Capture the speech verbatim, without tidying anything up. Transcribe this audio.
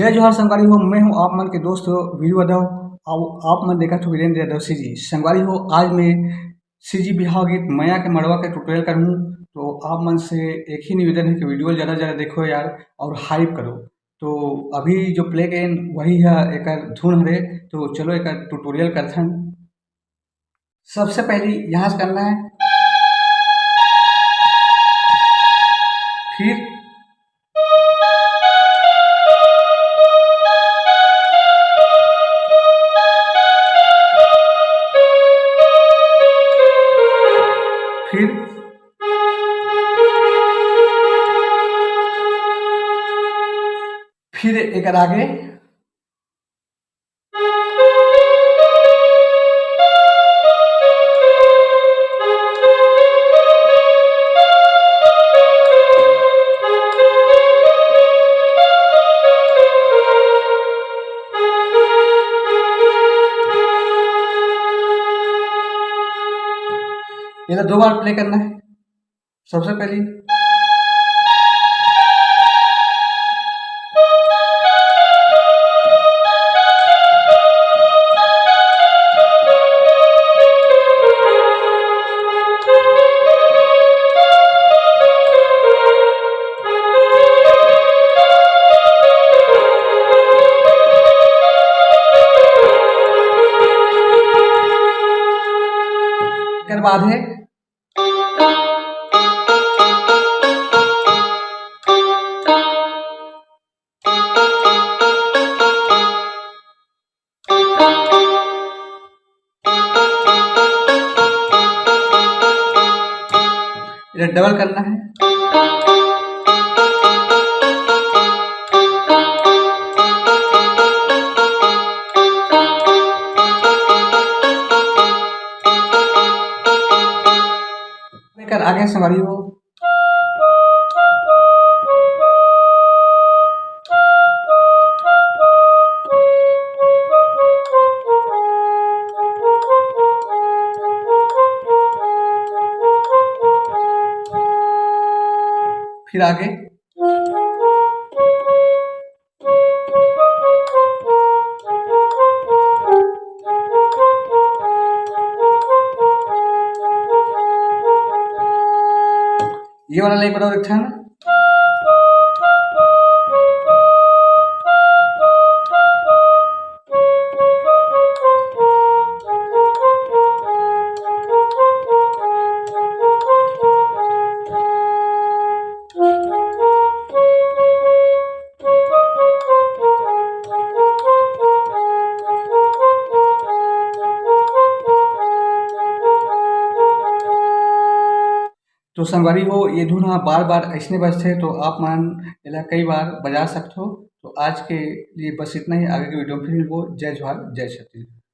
जय जोहार संगवारी हो, मैं हूं आप मन के दोस्त वीरू यादव। अउ आप मन देखत हो वीरेंद्र यादव सीजी। संगवारी हो, आज मैं सीजी बिहाव गीत मया के मड़वा के ट्यूटोरियल करहूं, तो आप मन से एक ही निवेदन है कि वीडियो ला ज्यादा से ज्यादा देखो यार, अउ हाइप करो। तो अभी जो प्ले करेन वही है एकर धुन हरे, तो चलो एकर ट्यूटोरियल करथन। सबसे पहले यहां से करना है, फिर फिर फिर एकर आगे। ये तो दो बार प्ले करना है। सबसे पहली एकर बाद है। इधर डबल करना है। लेकर आगे संगवारी हो। फिर आगे। ये वाला line बनाओ एक ठन। तो संगवारी हो, ये धुन ह बार-बार अइसने बजथे, तो आप मन एला कई बार बजा सकथो। तो आज के लिए बस इतना ही, आगे के वीडियो में फिर मिलबो। जय जोहार, जय छत्तीसगढ़।